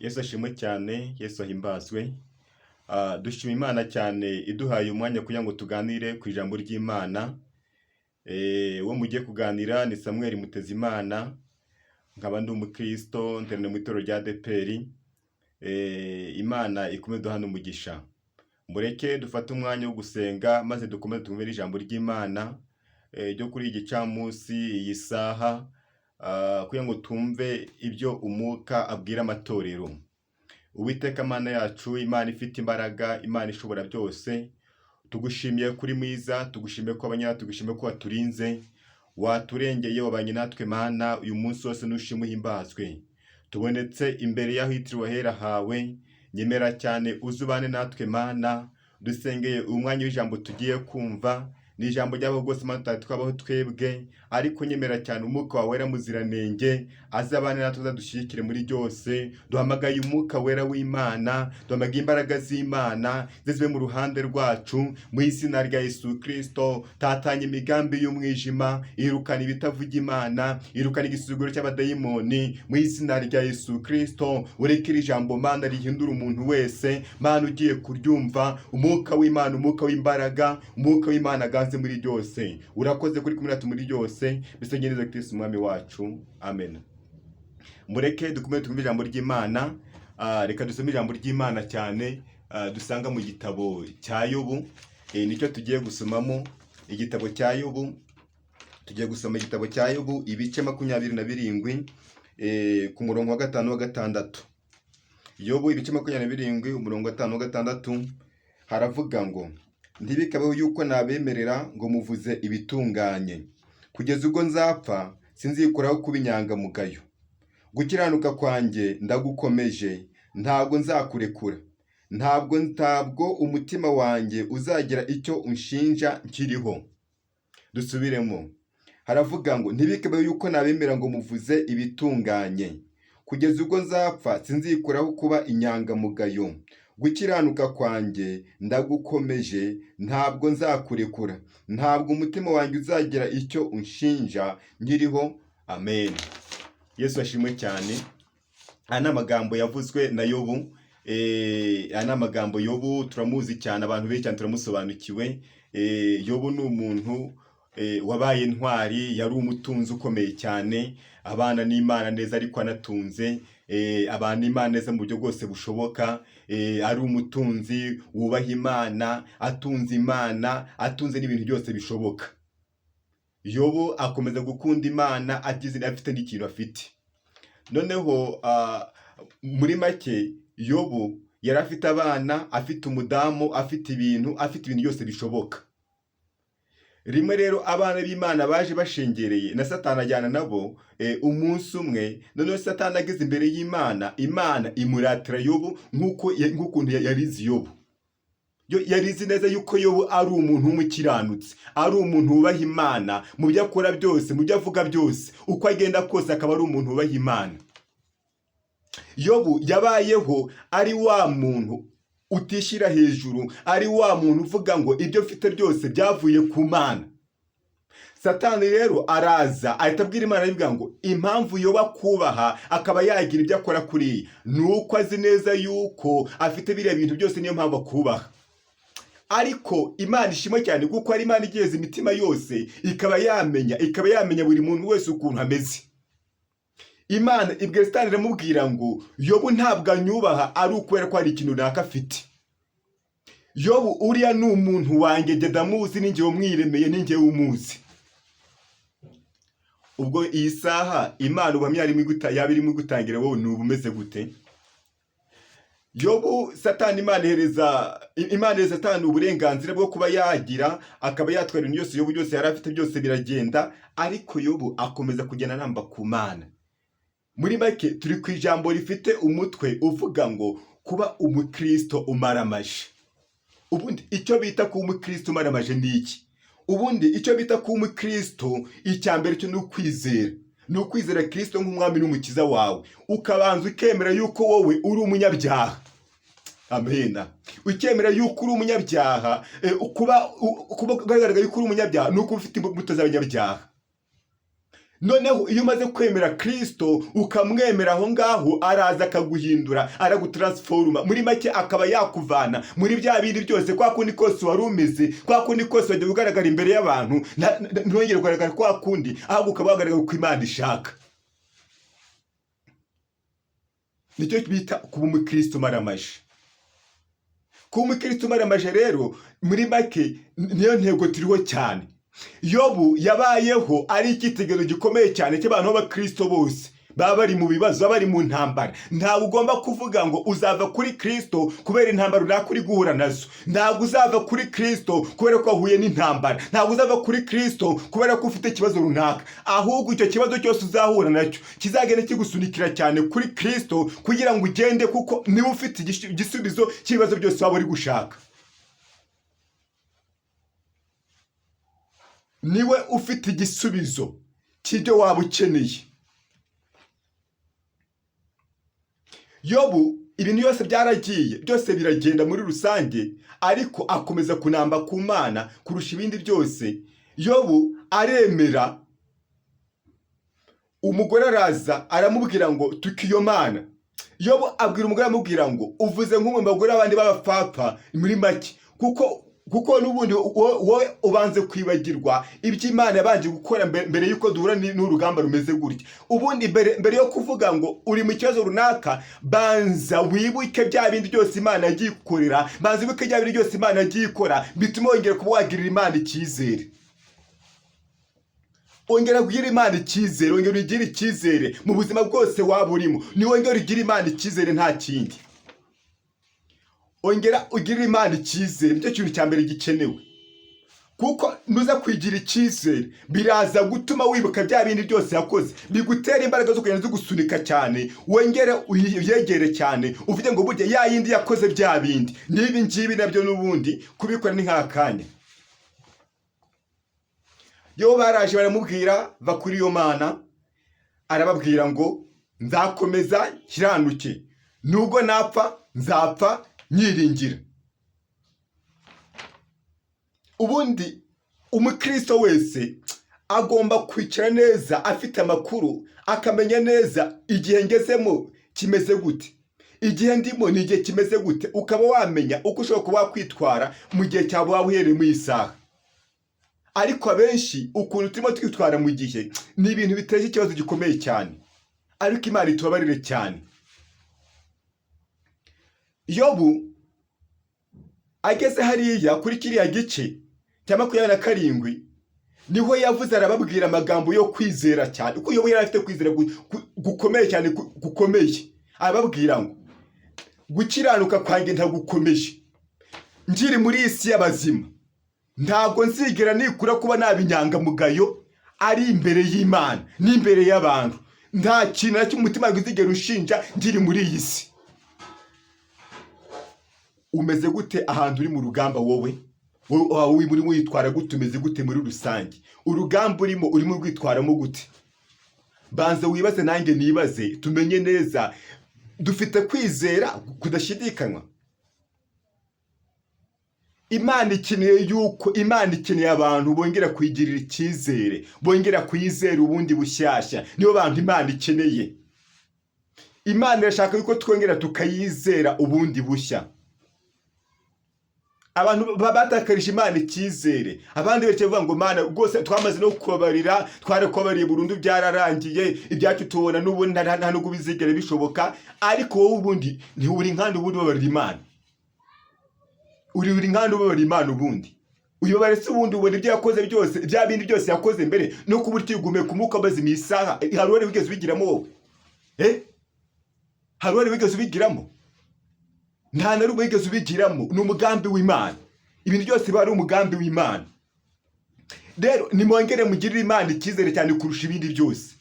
Yesu ashimwe cyane, Yesu ahimbazwe. Dushima Imana cyane iduhaye umwanya kugira ngo tuganire ku ijambo ry'Imana. Uwo mugiye kuganira ni Samuel Mutezimana, nkaba ndi umukristo, nteraniye mu itorero rya ADEPR. Imana ikomeze duhana umugisha. Mureke dufate umwanya wo gusenga maze dukomeze twumve ijambo ry'Imana ryo kuri iki gicamunsi, iyi saha, kugira ngo twumve ibyo Umwuka abwira amatorero. Uwiteka Mana yacu, Imana ifite imbaraga, Imana ishobora byose, tugushimiye kuri mwiza, tugushimiye ko abanya, tugushimiye ko waturinze, waturengeye, wabanye natwe Mana, uyu munsi wose nushimwe uhimbazwe. Tubonetse imbere y'aho hitiriwe ahera hawe, nyemera cyane uzubane natwe Mana, dusengeye uyu mwanya w'ijambo tugiye kumva, ni ijambo ry'abo rwose Mana tutari twabaho twebwe, ariko nyemera cyane Umwuka wawe Wera muziranenge azabane natwe, azadushyigikire muri byose. Duhamagaye Umwuka Wera w'Imana, duhamagaye imbaraga z'Imana zibe mu ruhande rwacu mu izina rya Yesu Kristo. Tatanya imigambi y'umwijima, irukana ibitavuga Imana, irukana igisuzuguro cy'abadayimoni mu izina rya Yesu Kristo. Ureke iri jambo Mana rihindura umuntu wese Mana ugiye kuryumva. Umwuka w'Imana, Umwuka w'imbaraga, Umwuka w'Imana aganze muri byose. Urakoze kuri kumwe natwe muri byose, bisengereza Kristo Umwami wacu, amen. Mureke dukomeze twumve ijambo ry'Imana. Reka dusome ijambo ry'Imana cyane dusanga mu gitabo cya Yobu. Nicyo tugiye gusomamo, igitabo cya Yobu. Tugiye gusoma igitabo cya Yobu ibice 27, ku murongo wa 5 wa 6. Yobu ibice 27, umurongo wa 5 wa 6, haravuga ngo: "Ntibikabeho yuko nabemerera ngo muvuze ibitunganye. Kugeza ubwo nzapfa sinzikuraho kuba inyangamugayo. Gukiranuka kwanjye ndagukomeje, ntabwo nzakurekura. Ntabwo umutima wanjye uzagira icyo unshinja nkiriho." Dusubiremo. Haravuga ngo: "Ntibikabeho yuko nabemera ngo muvuze ibitunganye. Kugeza ubwo nzapfa sinzikuraho kuba inyangamugayo. Gukiranuka kwanjye ndagukomeje, ntabwo nzakurekura. Ntabwo umutima wanjye uzagira icyo unshinja nkiriho." Amen. Yesu ashimwe cyane. Aya ni amagambo yavuzwe na Yobu. Aya ni amagambo Yobu turamuzi cyane, abantu benshi cyane turamusobanukiwe. Yobu ni umuntu wabaye intwari, yari umutunzi ukomeye cyane, abana n'Imana neza ariko anatunze, abana n'Imana neza mu buryo bwose bushoboka, ari umutunzi wubaha Imana, atunze Imana, atunze n'ibintu byose bishoboka. Yobu akomeza gukunda Imana agize afite n'ikintu afite. Noneho muri make Yobu yari afite abana, afite umudamu, afite ibintu byose bishoboka. Rimwe rero abana b'Imana baje bashengereye na Satani ajyana nabo umunsi umwe. Noneho Satani ageze imbere y'Imana, Imana imuratira Yobu nk'ukuntu yarizi Yobu. Yo yarizi neza yuko Yobu ari umuntu w'umukiranutsi, ari umuntu wubaha Imana mu byo akora byose, mu byo avuga byose, uko agenda kose akaba ari umuntu wubaha Imana. Yobu yabayeho ari wa muntu utishyira hejuru, ari wa muntu uvuga ngo ibyo mfite byose byavuye ku Mana. Satani rero araza ahita abwira Imana, ayivuga ngo impamvu Yoba kubaha akaba yagira ibyo akora kuriya ni uko azi neza yuko afite biriya bintu byose, niyo mpamvu akubaha. Ariko Imana ishimwe cyane kuko ari Imana igeza imitima yose, ikaba yamenya buri muntu wese ukuntu ameze. Imana ibwira Satani, iramubwira ngo: "Yobu ntabwo anyubaha ari ukubera ko hari ikintu runaka afite. Yobu uriya ni umuntu wanjye, njye ndamuzi, ni njye wamwiremeye, ni njye umuzi." Ubwo iyi saha Imana ubuhamya yaba irimo gutangira wowe ni umeze gute? Yobu Satani Imana ihereza Satani uburenganzira bwo kuba yagira akaba yatwara ibintu byose Yobu byose yari afite, byose biragenda, ariko Yobu akomeza kugenda anamba ku Mana. Muri make turi ku ijambo rifite umutwe uvuga ngo kuba umukristo umaramaje. Ubundi icyo bita kuba umukristo umaramaje ni iki? Ubundi icyo bita kuba umukristo, icya mbere cyo ni ukwizera, ni ukwizera Kristo nk'umwami n'umukiza wawe, ukabanza ukemera yuko wowe uri umunyabyaha. Amena. Ukemera yuko uri umunyabyaha. Kuba ugaragara yuko uri umunyabyaha ni uko ufite imbuto z'abanyabyaha. Noneho iyo umaze kwemera Kirisito, ukamwemera aho ngaho, araza akaguhindura, aragutaransforoma. Muri make, akaba yakuvana muri bya bindi byose, kwa kundi kose wari umeze, kwa kundi kose wajya ugaragara imbere y'abantu, ntiwongere kugaragara kwa kundi, ahubwo ukaba wagaragara uko Imana ishaka. Nicyo bita kuba umukristo umaramaje. Kuba umukristo umaramaje rero, muri make, niyo ntego turiho cyane. Yobu yabayeho ari icyitegererezo gikomeye cyane cy'abantu b'abakristo bose baba bari mu bibazo, baba bari mu ntambara. Ntabwo ugomba kuvuga ngo uzava kuri Kristo kubera intambara runaka uri guhura nazo. Ntabwo uzava kuri Kristo kubera ko wahuye n'intambara. Ntabwo uzava kuri Kristo kubera ko ufite ikibazo runaka. Ahubwo icyo kibazo cyose uzahura nacyo kizagenda kigusunikira cyane kuri Kristo, kugira ngo ugende, kuko niba ufite igisubizo cy'ibibazo byose waba uri gushaka. Niwe ufite igisubizo cy'ibyo waba ukeneye. Yobu ibintu byose byaragiye, byose biragenda muri rusange, ariko akomeza kunamba ku Mana kurusha ibindi byose. Yobu aremera, umugore araza aramubwira ngo tuka iyo Mana. Yobu abwira umugore, aramubwira ngo uvuze nk'umwe mu bagore b'abandi b'abapfapfa, muri make, kuko n'ubundi wowe ubanze kwibagirwa ibyo Imana yabanje gukora mbere y'uko duhura n'urugamba rumeze gutya. Ubundi mbere yo kuvuga ngo uri mu kibazo runaka, banza wibuke bya bindi byose Imana yagiye igukorera, banza wibuke bya bindi byose Imana yagiye ikora, bituma wongera kuba wagirira Imana icyizere. Ongera kugirira Imana icyizere, ongera ugire icyizere mu buzima bwose waba urimo. Niwongera ugire Imana icyizere, nta kindi. Ongera ugirire Imana icyizere, nicyo kintu cya mbere gikenewe. Kuko nuza kwigira icyizere, biraza gutuma wibuka bya bindi byose yakoze, bigutera imbaraga zo kugenda zigusunika cyane, wongere uyegere cyane, uvuge ngo burya ya yindi yakoze bya bindi, n'ibi ngibi nabyo n'ubundi kubikora ni nk'akanya. Yo baraje baramubwira, va kuri iyo Mana, arababwira ngo nzakomeza nkiranuke, nubwo napfa nzapfa nyiringira. Ubundi umukristo wese agomba kwicara neza afite amakuru, akamenya neza igihe ngezemo kimeze gute, igihe ndimo ni igihe kimeze gute, ukaba wamenya uko ushobora kuba wakwitwara mu gihe cyawe waba uhereye mu isaha. Ariko abenshi ukuntu turimo twitwara mu gihe ni ibintu biteje ikibazo gikomeye cyane, ariko Imana itubabarire cyane. Yobu ageze hariya kuri kiriya gice cya 27, niho yavuze, arababwira amagambo yo kwizera cyane, kuko Yobu yari afite kwizera gukomeye cyane, gukomeye. Arababwira ngo gukiranuka kwanjye ntagukomeje, nkiri muri iyi si y'abazima ntabwo nzigera nikura kuba naba inyangamugayo ari imbere y'Imana n'imbere y'abantu. Nta kintu na kimwe umutima wanjye uzigera ushinja nkiri muri iyi si. Umeze gute ahantu uri mu rugamba wowe? Wowe urimo witwara gute? Umeze gute muri rusange? Urugamba urimo, urimo urwitwaramo gute? Banza wibaze, nanjye nibaze, tumenye neza dufite kwizera kudashidikanywa. Imana ikeneye yuko, Imana ikeneye abantu bongera kuyigirira icyizere, bongera kuyizera ubundi bushyashya. Nibo bantu Imana ikeneye. Imana irashaka yuko twongera tukayizera ubundi bushya. Abantu batakarije Imana icyizere, abandi benshi bavuga ngo Mana rwose twamaze no kubabarira, twarakubabariye burundu, byararangiye, ibyacu tubona n'ubundi nta nubwo bizigera bishoboka. Ariko wowe ubundi ntiwuri nkandi ubundi ubabarira Imana, uri nkandi ubabarira Imana ubundi uyobare se ubundi ubona ibyo yakoze byose, bya bindi byose yakoze mbere, no kuba utigumiye ku mwuka maze mu isaha, hari uwari wigeze ubigiramo wowe? Hari uwari wigeze ubigiramo? Nta na rumwe wigeze ubigiramo. Ni umugambi w'Imana, ibintu byose biba ari umugambi w'Imana. Rero nimwongere mugirire Imana icyizere cyane kurusha ibindi byose,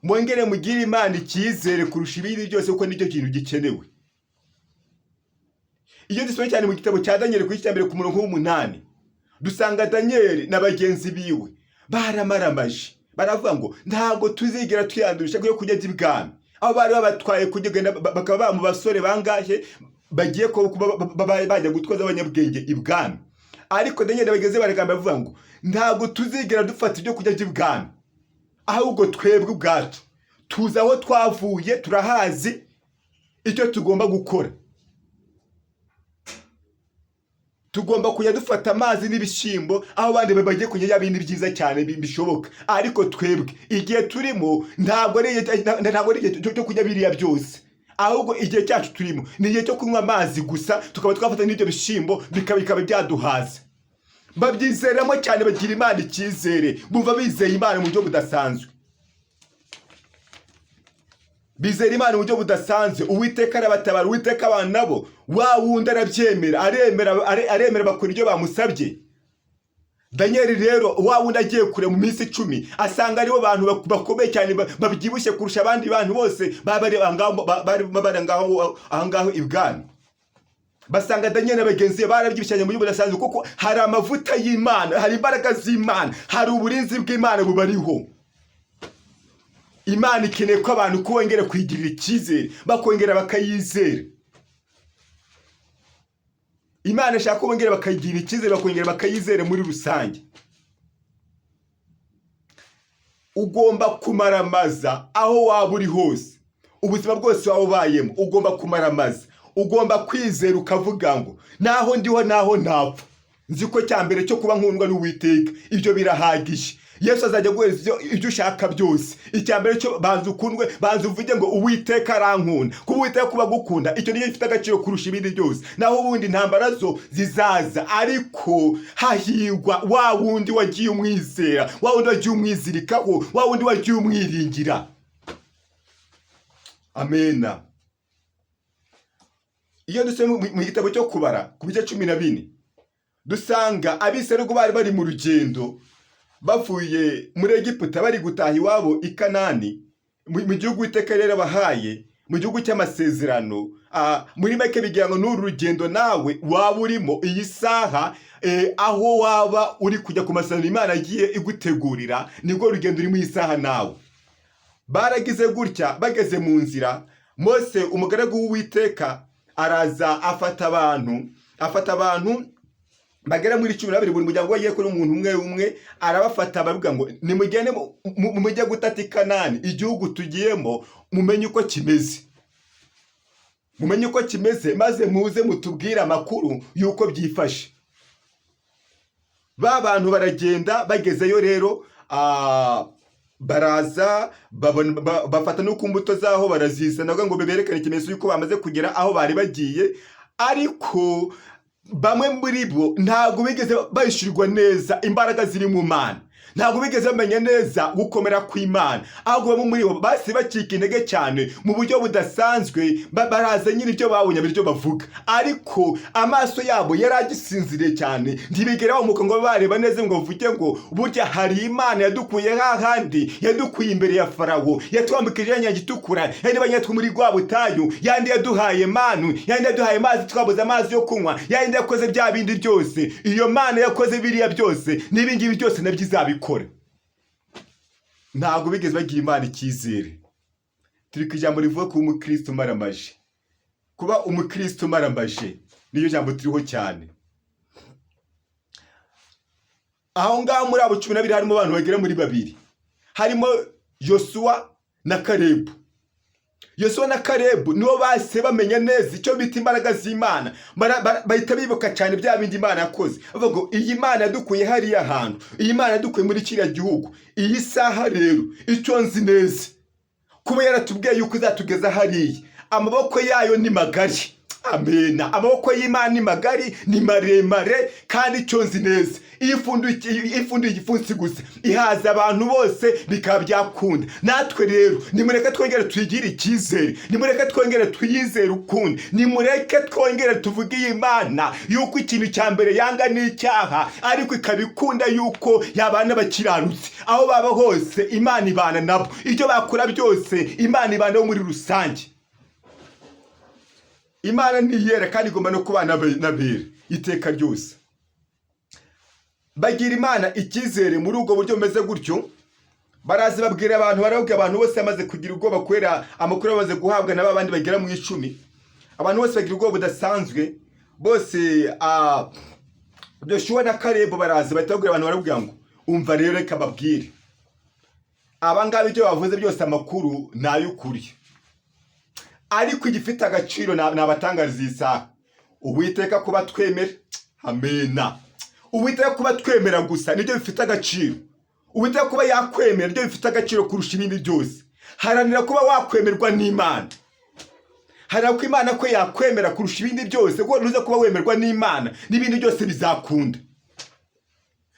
mwongere mugirire Imana icyizere kurusha ibindi byose, kuko nicyo kintu gikenewe. Iyo dusomye cyane mu gitabo cya Daniel ku gice cya mbere ku murongo w'umunani, dusanga Daniel na bagenzi biwe baramaramaje, baravuga ngo ntabwo tuzigera twiyandurisha yo kujya ibwami. Aho bari babatwaye kugenda bakaba ba mu basore bangahe bagiye kuba bajya gutwaza abanyabwenge ibwami. Ariko Daniel na bagenzi be baragamba bavuga ngo ntabwo tuzigera dufata ibyo kurya by'ibwami. Ahubwo twebwe ubwacu tuzi aho twavuye, turahazi icyo tugomba gukora. Tugomba kujya dufata amazi n'ibishyimbo aho abandi bagiye kujya ya bindi byiza cyane bishoboka. Ariko twebwe igihe turimo ntabwo ari igihe cyo kurya biriya byose, ahubwo igihe cyacu turimo ni igihe cyo kunywa amazi gusa, tukaba twafata n'ibyo bishyimbo bikaba byaduhaza. Babyizeramo cyane, bagira Imana icyizere, bumva bizeye Imana mu buryo budasanzwe, bizera Imana mu buryo budasanzwe. Uwiteka arabatabara, Uwiteka abana nabo. Wa wundi arabyemera, aremera, bakora ibyo bamusabye. Daniyeli rero, wa wundi agiye kure mu minsi 10, asanga aribo bantu bakomeye cyane, babyibushye kurusha abandi bantu bose baba bari aho ngaho, bari aho ngaho ibwami. Basanga Daniyeli na bagenzi be barabyibushye mu buryo budasanzwe, kuko hari amavuta y'Imana, hari imbaraga z'Imana, hari uburinzi bw'Imana bubariho. Imana ikeneye ko abantu bongera kwigirira icyizere, bakongera bakayizera. Imana ishaka ko bongera bakayigirira icyizere, bakongera bakayizera muri rusange. Ugomba kumaramaza aho waba uri hose, ubuzima bwose waba ubayemo, ugomba kumaramaza, ugomba kwizera ukavuga ngo: "Naho ndiho, naho ntapfa, nzi ko cya mbere cyo kuba nkundwa n'Uwiteka, ibyo birahagije." Yesu azajya aguhereza ibyo ushaka byose. Icya mbere cyo banza ukundwe, banza uvuge ngo: "Uwiteka arankunda." Kuba Uwiteka kuba agukunda, icyo nicyo gifite agaciro kurusha ibindi byose. Naho ubundi intambara zo zizaza, ariko hahirwa wa wundi wagiye umwizera, wa wundi wagiye umwizirikaho, wa wundi wagiye umwiringira. Amena. Iyo dusoma mu gitabo cyo Kubara ku bice 14, dusanga Abisirayeli bari bari mu rugendo bavuye muri Egiputa, bari gutaha iwabo i Kanani, mu gihugu Uwiteka yari yarabahaye, mu gihugu cy'amasezerano. Muri make bigira ngo n'uru rugendo nawe waba urimo iyi saha, aho waba uri kujya ku masezerano Imana agiye igutegurira, nibwo rugendo urimo iyi saha nawe. Baragize gutya, bageze mu nzira, Mose umugaragu w'Uwiteka araza afata abantu bagera muri 12, buri muryango wagiye kuri umuntu umwe umwe, arabafata, baravuga ngo: "Nimugende mujye gutata i Kanani, igihugu tugiyemo, mumenye uko kimeze, mumenye uko kimeze, maze muze mutubwire amakuru y'uko byifashe." Ba bantu baragenda, bagezeyo rero, baraza bafata no ku mbuto zaho barazizana ngo berekane ikimenyetso y'uko bamaze kugera aho bari bagiye. Ariko bamwe muri bo ntabwo bigeze bahishurirwa neza imbaraga ziri mu Mana, ntabwo bigeze bamenya neza gukomera kw'Imana, ahubwo bamwe muri bo basi bacika intege cyane mu buryo budasanzwe. Baraza nyine, ibyo babonye ibyo bavuga, ariko amaso yabo yari agisinziriye cyane, ntibigera bamuka ngo bareba neza ngo bavuge ngo: "Burya hari Imana yadukuye hahandi, yadukuye imbere ya Farawo, yatwambukije ya Nyanja Itukura, yandi banyatwe muri rwa butayu, yandi yaduhaye manu, yandi yaduhaye amazi twabuze amazi yo kunywa, yandi yakoze bya bindi byose. Iyo Mana yakoze biriya byose, n'ibi ngibi byose nabyo izabikora." Ntabwo bigeze bagira Imana icyizere. Turi ku ijambo rivuga kuba umukristo umaramaje. Kuba umukristo umaramaje niyo jambo turiho cyane. Aho ngaho muri abo 12 harimo abantu bagera muri babiri, harimo Yosuwa na Karebu. Yosuwa na Karebu nibo bahise bamenya neza icyo bita imbaraga z'Imana. Bahita bibuka cyane bya bindi Imana yakoze, bavuga ngo: "Iyi Mana yadukuye hariya hantu, iyi Mana yadukuye muri kiriya gihugu, iyi saha rero icyo nzi neza, kuba yaratubwiye yuko izatugeza hariya, amaboko yayo ni magari." Amena. Amaboko y'Imana ni magari, ni maremare, kandi icyo nzi neza, iyo ifunduye igipfunsi gusa ihaza abantu bose, bikaba byakunda. Natwe rero nimureke twongere tuyigire icyizere, nimureke twongere tuyizere ukundi, nimureke twongere tuvuge iyi Mana yuko ikintu cya mbere yanga ni icyaha, ariko ikaba ikunda yuko yabana abakiranutsi. Aho baba hose Imana ibana nabo, ibyo bakora byose Imana ibana nabo muri rusange. Imana ntiyera kandi igomba no kubana n'abera iteka ryose. Bagira Imana icyizere muri ubwo buryo bumeze gutyo, baraza babwira abantu, barabwira abantu bose bamaze kugira ubwoba kubera amakuru bamaze guhabwa na ba bandi bagera mu 10. Abantu bose bagira ubwoba budasanzwe bose. Yoshuwa na Karebu baraza, bahita babwira abantu, barabwira ngo: "Umva rero, reka babwire." Aba ngaba ibyo bavuze byose, amakuru ni ay'ukuri, ariko igifite agaciro ni abatangariza iyi saha: Uwiteka kuba twemera, amena. Uwiteka kuba twemera gusa nibyo bifite agaciro. Uwiteka kuba yakwemera nibyo bifite agaciro kurusha ibindi byose. Haranira kuba wakwemerwa n'Imana. Haranira ko Imana ko yakwemera kurusha ibindi byose, kuko nuza kuba wemerwa n'Imana, n'ibindi byose bizakunda.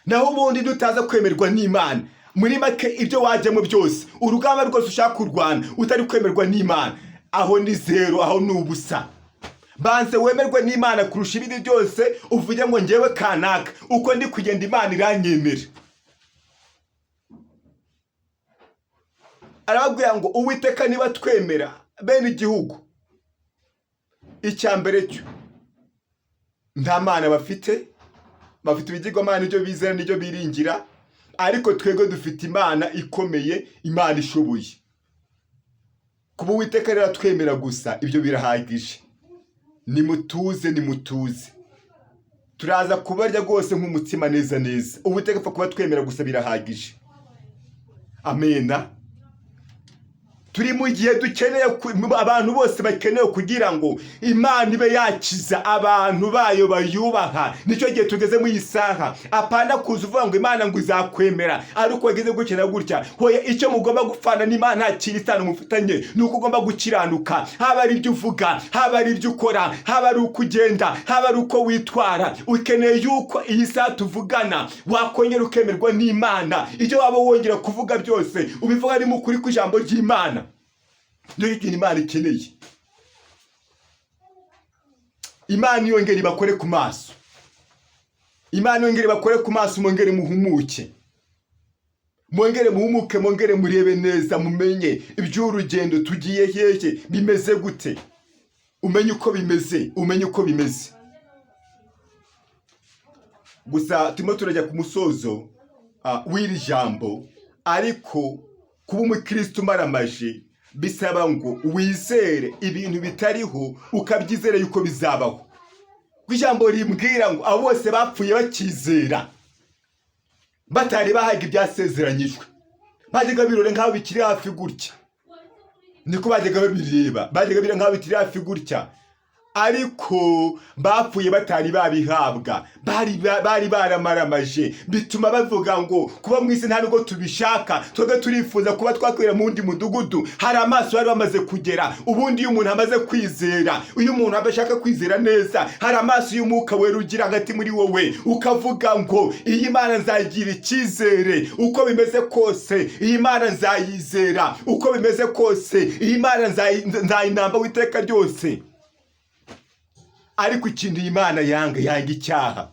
Naho ubundi nutaza kwemerwa n'Imana, muri make ibyo wajyamo byose, urugamba rwose ushaka kurwana utari kwemerwa n'Imana, aho ni zero, aho ni ubusa. Banze wemerwe n'Imana kurusha ibindi byose, uvuge ngo: "Ngewe kanaka, uko ndi kugenda, Imana iranyemera." Arababwira ngo: "Uwiteka niba twemera, bene igihugu, icya mbere cyo nta mana bafite, bafite ibigirwamana, nibyo bizera, nibyo biringira, ariko twebwe dufite Imana ikomeye, Imana ishoboye." Kuba Uwiteka rero atwemera gusa, ibyo birahagije. Nimutuze, nimutuze, turaza kubarya rwose nk'umutsima neza neza. Uwiteka apfa kuba twemera gusa, birahagije. Amena. Turi mu gihe dukeneye, abantu bose bakeneye kugira ngo Imana ibe yakiza abantu bayo bayubaha. Nicyo gihe tugeze mu iyi saha. Apana kuza uvuga ngo Imana ngo izakwemera ariko wageze gutya na gutya. Hoya, icyo mugomba gupfana n'Imana, nta kintu isano mufitanye, ni uko ugomba gukiranuka, haba ari ibyo uvuga, haba ari ibyo ukora, haba ari uko ugenda, haba ari uko witwara. Ukeneye yuko iyi saha tuvugana wakongera ukemerwa n'Imana. Ibyo waba wongera kuvuga byose, ubivuga ari mu kuri kw'ijambo ry'Imana. Niyo kintu Imana ikeneye. Imana yongera ibakore ku maso, Imana yongere ibakore ku maso, mwongere muhumuke, mwongere muhumuke, mwongere murebe neza, mumenye iby'urugendo tugiye hehe, bimeze gute, umenye uko bimeze, umenye uko bimeze. Gusa turimo turajya ku musozo w'iri jambo, ariko kuba umukristo umaramaje bisaba ngo wizere ibintu bitariho, ukabyizere yuko bizabaho. Kuko ijambo rimbwira ngo abo bose bapfuye bakizera, batari bahaga ibyasezeranyijwe. Bajyaga birore nk'aho bikiri hafi gutya, niko bajyaga babireba, bajyaga bireba nk'aho bikiri hafi gutya, ariko bapfuye batari babihabwa. Bari baramaramaje, bituma bavuga ngo: "Kuba mu isi nta nubwo tubishaka, twebwe turifuza kuba twakwira mu wundi mudugudu." Hari amaso bari bamaze kugera. Ubundi iyo umuntu amaze kwizera, iyo umuntu aba ashaka kwizera neza, hari amaso y'Umwuka Wera ugira hagati muri wowe, ukavuga ngo: "Iyi Mana nzagira icyizere uko bimeze kose, iyi Mana nzayizera uko bimeze kose, iyi Mana nzayinamba w'iteka ryose." Ariko ikintu iyi Mana yanga, yanga icyaha.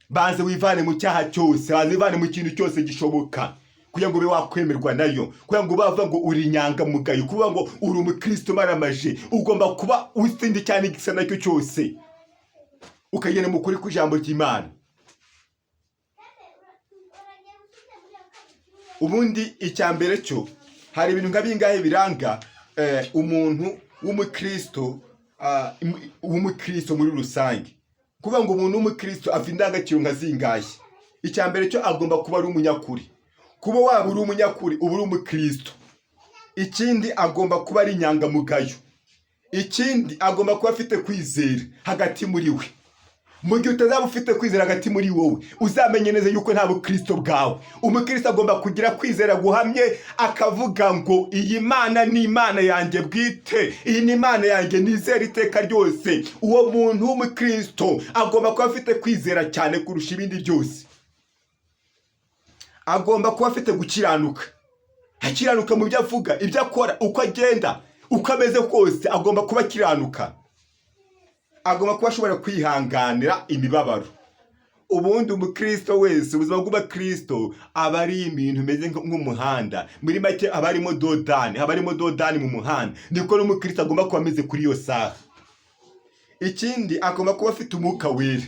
Banze wivane mu cyaha cyose, banze wivane mu kintu cyose gishoboka kugira ngo ube wakwemerwa nayo, kugira ngo bavuga ngo uri inyangamugayo. Kuvuga ngo uri umukristo umaramaje, ugomba kuba utsinda cyane igisa nacyo cyose, ukagenda mu kuri kw'ijambo ry'Imana. Ubundi icya mbere cyo, hari ibintu nka bingahe biranga umuntu w'umukristo, w'umukristo muri rusange? Kuvuga ngo umuntu w'umukristo afite indangagaciro nka zingahe? Icya mbere cyo, agomba kuba ari umunyakuri. Kuba waba uri umunyakuri, uba uri umukristo. Ikindi, agomba kuba ari inyangamugayo. Ikindi, agomba kuba afite kwizera hagati muri we. Mu gihe utazaba ufite kwizera hagati muri wowe, uzamenye neza yuko nta bukristo bwawe. Umukristo agomba kugira kwizera guhamye, akavuga ngo: "Iyi Mana ni Imana yanjye bwite, iyi ni Imana yanjye nizera iteka ryose." Uwo muntu w'umukristo agomba kuba afite kwizera cyane kurusha ibindi byose. Agomba kuba afite gukiranuka, akiranuka mu byo avuga, ibyo akora, uko agenda, uko ameze kose, agomba kuba akiranuka. Agomba kuba ashobora kwihanganira imibabaro. Ubundi umukristo wese, ubuzima bw'umukristo aba ari ibintu bimeze nk'umuhanda. Muri make aba arimo dodani, haba harimo dodani mu muhanda. Niko n'umukristo agomba kuba ameze kuri iyo saha. Ikindi, agomba kuba afite Umwuka Wera.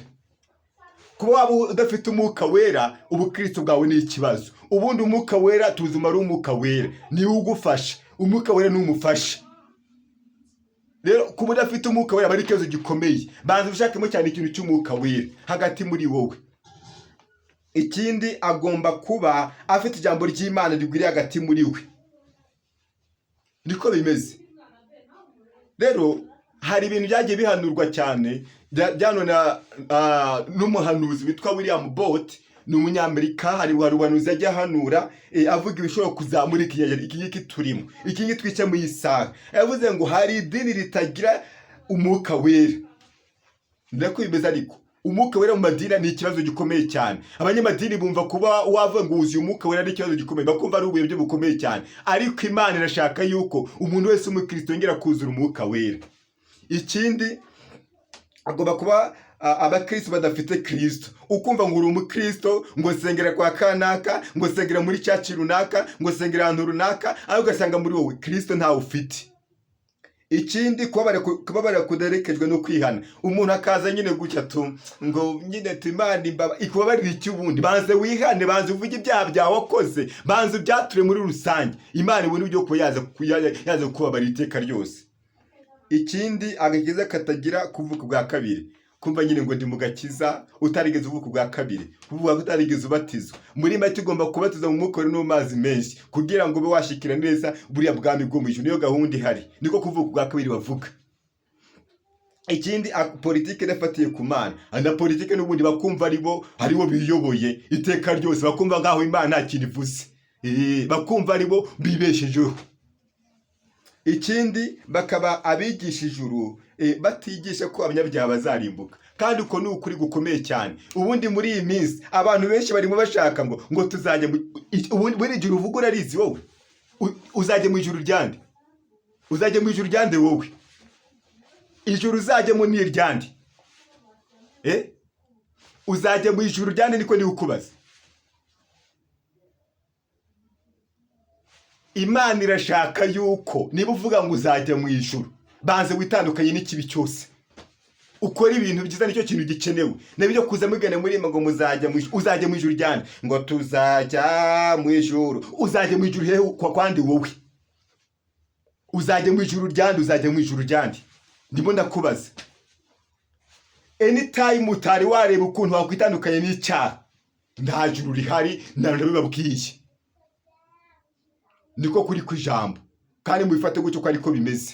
Kuba waba udafite Umwuka Wera, ubukristo bwawe ni ikibazo. Ubundi Umwuka Wera tuzuma ari Umwuka Wera niwe ugufasha, Umwuka Wera ni umufasha. Rero kuba udafite Umwuka Wera aba ari ikibazo gikomeye. Banza ushakemo cyane ikintu cy'Umwuka Wera hagati muri wowe. Ikindi, agomba kuba afite ijambo ry'Imana rigwiriye hagati muri we. Niko bimeze. Rero hari ibintu byagiye bihanurwa cyane, byanone n'umuhanuzi witwa William Booth, ni Umunyamerika. Hari ubuhanuzi yajya ahanura, avuga ibishobora kuzamura iki ngiki turimo, iki ngiki twicaye mu isaha. Yavuze ngo hari idini ritagira Umwuka Wera. Ndako bimeze, ariko Umwuka Wera mu madini ni ikibazo gikomeye cyane. Abanyamadini bumva kuba wavuga ngo wuzuye Umwuka Wera ari ikibazo gikomeye, bakumva ari ubuyobye bukomeye cyane. Ariko Imana irashaka yuko umuntu wese w'umukristo yongera kuzura Umwuka Wera. Ikindi, agomba kuba abakristo badafite Kristo. Ukumva ngo uri umukristo, ngo sengera kwa kanaka, ngo sengera muri church runaka, ngo sengera ahantu runaka, ariko ugasanga muri wowe Kristo ntawe ufite. Ikindi, kubabarira kudaherekejwe no kwihana. Umuntu akaza nyine gutya tu, ngo nyine tu Imana imbaba ikubabarira iki? Ubundi banze wihane, banze uvuge ibyaha byawe wakoze, banze ubyature muri rusange, Imana ibone uburyo kuba yaza kukubabarira iteka ryose. Ikindi, agakiza katagira kuvuka ubwa kabiri. Kumva nyine ngo ndi mu gakiza utarigeze uvuka ubwa kabiri, kuvuga ko utarigeze ubatizwa. Muri make, ugomba kubatiza mu Mwuka no mu mazi menshi kugira ngo ube washikira neza buriya bwami bwo mu ijuru. Niyo gahunda ihari, niko kuvuka ubwa kabiri bavuga. Ikindi, politike idafatiye ku Mana. Na politike n'ubundi bakumva aribo biyoboye iteka ryose, bakumva nk'aho Imana nta kintu ivuze. Bakumva aribo bibeshejeho. Ikindi, bakaba abigisha ijuru, batigisha ko abanyabyaha bazarimbuka. Kandi uko ni ukuri gukomeye cyane. Ubundi muri iyi minsi abantu benshi barimo bashaka ngo tuzajya ubundi muri ijuru uvuga urarizi wowe? Uzajya mu ijuru ryande? Uzajya mu ijuru ryande wowe? Ijuru uzajyamo ni iryande? Uzajya mu ijuru ryande? Niko ndi kukubaza. Imana irashaka yuko niba uvuga ngo uzajya mu ijuru, banze witandukanye n'ikibi cyose, ukora ibintu byiza. Nicyo kintu gikenewe. Nabyo kuza mugana muri ngo muzajya mu ijuru. Uzajya mu ijuru ryande? Ngo tuzajya mu ijuru. Uzajya mu ijuru hehe kwa kwandi wowe? Uzajya mu ijuru ryande? Uzajya mu ijuru ryande? Ndimo ndakubaza. Anytime utari wareba ukuntu wakwitandukanye n'icyaha, nta juru rihari. Ndabibabwiye, niko kuri kw'ijambo, kandi mubifate gutyo ko ariko bimeze.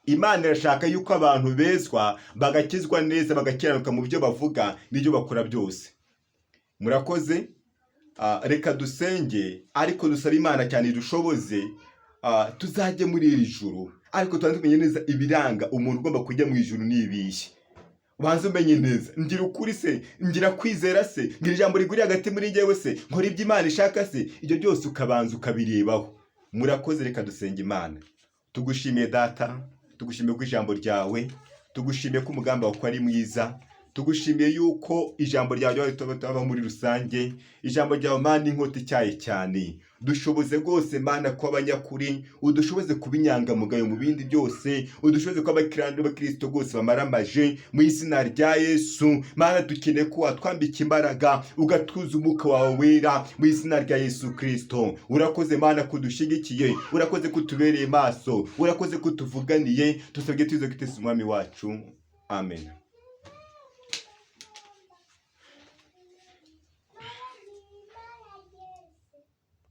Imana irashaka yuko abantu bezwa, bagakizwa neza, bagakiranuka mu byo bavuga n'ibyo bakora byose. Murakoze. Reka dusenge, ariko dusabe Imana cyane idushoboze, tuzajye muri iri juru, ariko tubanze tumenye neza ibiranga umuntu ugomba kujya mu ijuru ni ibihe. Ubanze umenye neza: ngira ukuri se? Ngira kwizera se? Ngira ijambo riguriye hagati muri njyewe se? Nkora ibyo Imana ishaka se? Ibyo byose ukabanza ukabirebaho. Murakoze. Reka dusenga Imana. Tugushimiye Data, tugushimiye ko ijambo ryawe, tugushimiye ko umugambi wawe ko ari mwiza, tugushimiye yuko ijambo ryawe tuba muri rusange. Ijambo ryawe, Mana, inkota ityaye cyane. Dushoboze rwose, Mana, kuba abanyakuri, udushoboze kuba inyangamugayo mu bindi byose, udushoboze kuba abakristo rwose bamaramaje mu izina rya Yesu. Mana, dukeneye ko watwambika imbaraga, ugatuza Umwuka wawe Wera mu izina rya Yesu Kristo. Urakoze Mana kudushyigikiye, urakoze kutubereye maso, urakoze kutuvuganiye. Tusabye tuzo Kristo Umwami wacu, amen.